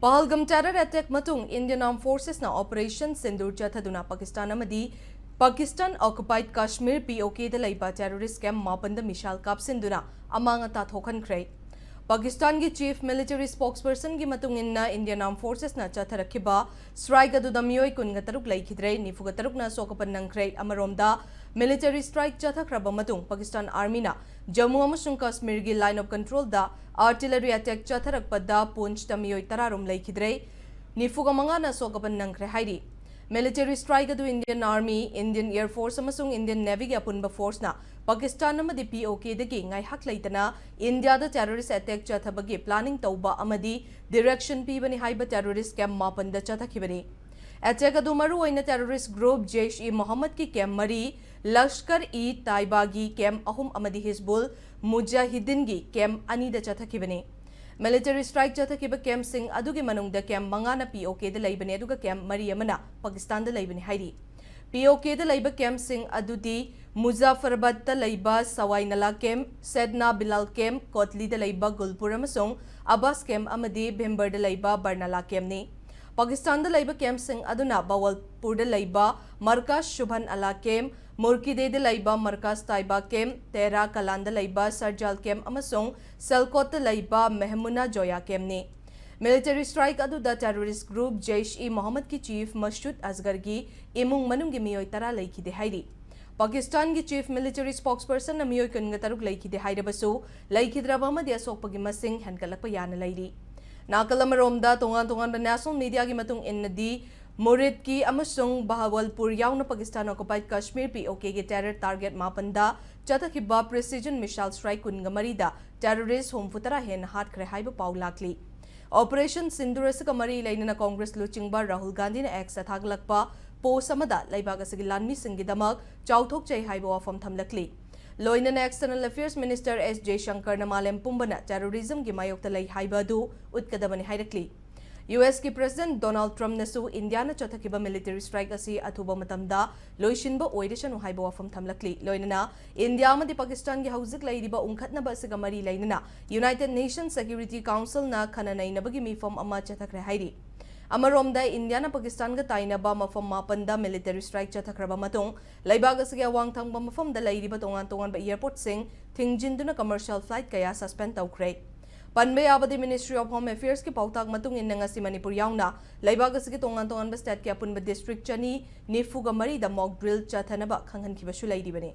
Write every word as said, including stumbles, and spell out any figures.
ꯄꯍꯜꯒꯝ terror attack ꯃꯇꯨꯡ Indian Armed Forcesꯅ Operation Sindoor ꯆꯠꯊꯗꯨꯅ Pakistan ꯑꯃꯗꯤ Pakistan occupied Kashmir, P O Kꯗ ꯂꯩꯕ terrorist camp ꯃꯥꯄꯟꯗ missile ꯀꯥꯞꯁꯤꯟꯗꯨꯅ ꯑꯃꯥꯡ ꯑꯇꯥ ꯊꯣꯛꯍꯟꯈ꯭ꯔꯦ꯫ ꯄꯥꯀꯤꯁꯇꯥꯟꯒꯤ Chief Military Spokespersonꯒꯤ ꯃꯇꯨꯡ ꯏꯟꯅ, Indian Armed Forcesꯅ ꯆꯠꯊꯔꯛꯈꯤꯕ strike ꯑꯗꯨꯗ ꯃꯤꯑꯣꯏ ꯀꯨꯟꯒ ꯇꯔꯨꯛ ꯂꯩꯈꯤꯗ꯭ꯔꯦ, ꯅꯤꯐꯨꯒ ꯇꯔꯨꯛꯅ ꯑꯁꯣꯛ ꯑꯄꯟ ꯅꯪꯈ꯭ꯔꯦ꯫ ꯑꯃꯔꯣꯝꯗ, military strike ꯆꯠꯊꯈ꯭ꯔꯕ ꯃꯇꯨꯡ Pakistan Armyꯅ ꯖꯝꯃꯨ ꯑꯃꯁꯨꯡ ꯀꯥꯁꯃꯤꯔꯒꯤ line of controlꯗ artillery attack ꯆꯠꯊꯔꯛꯄꯗ ꯄꯨꯟꯆꯇ ꯃꯤꯑꯣꯏ ꯇꯔꯥꯔꯣꯝ ꯂꯩꯈꯤꯗ꯭ꯔꯦ, ꯅꯤꯐꯨꯒ ꯃꯉꯥꯅ ꯑꯁꯣꯛ ꯑꯄꯟ ꯅꯪꯈ꯭ꯔꯦ ꯍꯥꯏꯔꯤ꯫ Military strike ꯑꯗꯨ Indian Army, Indian Air Force ꯑꯃꯁꯨꯡ Indian Navyꯒꯤ ꯑꯄꯨꯟꯕ forceꯅ ꯄꯥꯀꯤꯁꯇꯥꯟ ꯑꯃꯗꯤ P O Kꯗꯒꯤ ꯉꯥꯏꯍꯥꯛ ꯂꯩꯇꯅ ꯏꯟꯗꯤꯌꯥꯗ terrorist attack ꯆꯠꯊꯕꯒꯤ planning ꯇꯧꯕ ꯑꯃꯗꯤ direction ꯄꯤꯕꯅꯤ ꯍꯥꯏꯕ terrorist camp ꯃꯥꯄꯟꯗ ꯆꯠꯊꯈꯤꯕꯅꯤ꯫ Attack ꯑꯗꯨ ꯃꯔꯨꯑꯣꯏꯅ terrorist group Jaish-e-Mohammadꯀꯤ camp ꯃꯔꯤ, Lashkar-e-Taibaꯒꯤ camp ꯑꯍꯨꯝ ꯑꯃꯗꯤ Hizbul Mujahideenꯒꯤ camp ꯑꯅꯤꯗ ꯆꯠꯊꯈꯤꯕꯅꯤ꯫ Military strike ꯆꯠꯊꯈꯤꯕ campꯁꯤꯡ ꯑꯗꯨꯒꯤ ꯃꯅꯨꯡꯗ camp ꯃꯉꯥꯅ P O Kꯗ ꯂꯩꯕꯅꯤ, ꯑꯗꯨꯒ camp ꯃꯔꯤ ꯑꯃꯅ ꯄꯥꯀꯤꯁꯇꯥꯟꯗ ꯂꯩꯕꯅꯤ ꯍꯥꯏꯔꯤ꯫ P O Kꯗ ꯂꯩꯕ campꯁꯤꯡ ꯑꯗꯨꯗꯤ Muzaffarabadꯇ ꯂꯩꯕ Sawai Nala camp, Saidna Bilal camp, Kotliꯗ ꯂꯩꯕ Gulpur ꯑꯃꯁꯨꯡ Abbas camp ꯑꯃꯗꯤ Bhimbarꯗ ꯂꯩꯕ Barnala campꯅꯤ꯫ ꯄꯥꯀꯤꯁꯇꯥꯟꯗ ꯂꯩꯕ campꯁꯤꯡ ꯑꯗꯨꯅ ꯕꯋꯜꯄꯨꯔꯗ ꯂꯩꯕ Markaz Shubhan Allah camp, Murkideda ꯂꯩꯕ Markaz Taiba camp, Tera Kalanꯗ ꯂꯩꯕ Sarjal camp ꯑꯃꯁꯨꯡ Sialkotꯇ ꯂꯩꯕ Mehmuna Joya campꯅꯤ꯫ Military strike ꯑꯗꯨꯗ terrorist group Jaish-e-Mohammadꯀꯤ chief Masood Azharꯒꯤ ꯏꯃꯨꯡ ꯃꯅꯨꯡꯒꯤ ꯃꯤꯑꯣꯏ ꯇꯔꯥ ꯂꯩꯈꯤꯗꯦ ꯍꯥꯏꯔꯤ꯫ ꯄꯥꯀꯤꯁꯇꯥꯟꯒꯤ Chief Military Spokespersonꯅ ꯃꯤꯑꯣꯏ ꯀꯨꯟꯒ ꯇꯔꯨꯛ ꯂꯩꯈꯤꯗꯦ ꯍꯥꯏꯔꯕꯁꯨ, ꯂꯩꯈꯤꯗ꯭ꯔꯕ ꯑꯃꯗꯤ ꯑꯁꯣꯛꯄꯒꯤ ꯃꯁꯤꯡ ꯍꯦꯟꯒꯠꯂꯛꯄ ꯌꯥꯅ ꯂꯩꯔꯤ꯫ ꯅꯥꯀꯜ ꯑꯃꯔꯣꯝꯗ, ꯇꯣꯉꯥꯟ ꯇꯣꯉꯥꯟꯕ national mediaꯒꯤ ꯃꯇꯨꯡ ꯏꯟꯅꯗꯤ, ꯃꯨꯔꯤꯗꯀꯤ ꯑꯃꯁꯨꯡ ꯕꯍꯥꯋꯜꯄꯨꯔ ꯌꯥꯎꯅ Pakistan occupied Kashmir, P O Kꯒꯤ terror target ꯃꯥꯄꯟꯗ ꯆꯠꯊꯈꯤꯕ precision missile strike ꯀꯨꯟꯒ ꯃꯔꯤꯗ terrorist ꯍꯨꯝꯐꯨ ꯇꯔꯥ ꯍꯦꯟꯅ ꯍꯥꯠꯈ꯭ꯔꯦ ꯍꯥꯏꯕ ꯄꯥꯎ ꯂꯥꯛꯂꯤ꯫ Operation Sindoor ꯑꯁꯤꯒ ꯃꯔꯤ ꯂꯩꯅꯅ Congress ꯂꯨꯆꯤꯡꯕ ꯔꯥꯍꯨꯜ ꯒꯥꯟꯙꯤꯅ X ꯊꯥꯒꯠꯂꯛꯄ post ꯑꯃꯗ ꯂꯩꯕꯥꯛ ꯑꯁꯤꯒꯤ ꯂꯥꯟꯃꯤꯁꯤꯡꯒꯤꯗꯃꯛ ꯆꯥꯎꯊꯣꯛꯆꯩ ꯍꯥꯏꯕ ꯋꯥꯐꯝ ꯊꯝꯂꯛꯂꯤ꯫ ꯂꯣꯏꯅꯅ External Affairs Minister S Jaishankarꯅ ꯃꯥꯂꯦꯝ ꯄꯨꯝꯕꯅ terrorismꯒꯤ ꯃꯥꯌꯣꯛꯇ ꯂꯩ ꯍꯥꯏꯕ ꯑꯗꯨ ꯎꯠꯀꯗꯕꯅꯤ ꯍꯥꯏꯔꯛꯂꯤ꯫ ꯌꯨ ꯑꯦꯁꯀꯤ President Donald Trumpꯅꯁꯨ ꯏꯟꯗꯤꯌꯥꯅ ꯆꯠꯊꯈꯤꯕ military strike ꯑꯁꯤ ꯑꯊꯨꯕ ꯃꯇꯝꯗ ꯂꯣꯏꯁꯤꯟꯕ ꯑꯣꯏꯔꯁꯅꯨ ꯍꯥꯏꯕ ꯋꯥꯐꯝ ꯊꯝꯂꯛꯂꯤ꯫ ꯂꯣꯏꯅꯅ ꯏꯟꯗꯤꯌꯥ ꯑꯃꯗꯤ ꯄꯥꯀꯤꯁꯇꯥꯟꯒꯤ ꯍꯧꯖꯤꯛ ꯂꯩꯔꯤꯕ ꯎꯪꯈꯠꯅꯕ ꯑꯁꯤꯒ ꯃꯔꯤ ꯂꯩꯅꯅ United Nations Security Councilꯅ ꯈꯟꯅ ꯅꯩꯅꯕꯒꯤ ꯃꯤꯐꯝ ꯑꯃ ꯆꯠꯊꯈ꯭ꯔꯦ ꯍꯥꯏꯔꯤ꯫ ꯑꯃꯔꯣꯝꯗ ꯏꯟꯗꯤꯌꯥꯅ ꯄꯥꯀꯤꯁꯇꯥꯟꯒ ꯇꯥꯏꯅꯕ ꯃꯐꯝ ꯃꯥꯄꯟꯗ military strike ꯆꯠꯊꯈ꯭ꯔꯕ ꯃꯇꯨꯡ ꯂꯩꯕꯥꯛ ꯑꯁꯤꯒꯤ ꯑꯋꯥꯡ ꯊꯪꯕ ꯃꯐꯝꯗ ꯂꯩꯔꯤꯕ ꯇꯣꯉꯥꯟ ꯇꯣꯉꯥꯟꯕ airportꯁꯤꯡ ꯊꯤꯡꯖꯤꯟꯗꯨꯅ commercial flight ꯀꯌꯥ suspend ꯇꯧꯈ꯭ꯔꯦ꯫ ꯄꯟꯕ ꯌꯥꯕꯗꯤ Ministry of Home Affairsꯀꯤ ꯄꯥꯎꯇꯥꯛ ꯃꯇꯨꯡ ꯏꯟꯅ ꯉꯁꯤ ꯃꯅꯤꯄꯨꯔ ꯌꯥꯎꯅ ꯂꯩꯕꯥꯛ ꯑꯁꯤꯒꯤ ꯇꯣꯉꯥꯟ ꯇꯣꯉꯥꯟꯕ stateꯀꯤ ꯑꯄꯨꯟꯕ district ꯆꯅꯤ ꯅꯤꯐꯨꯒ ꯃꯔꯤꯗ mock drill ꯆꯠꯊꯅꯕ ꯈꯪꯍꯟꯈꯤꯕꯁꯨ ꯂꯩꯔꯤꯕꯅꯤ꯫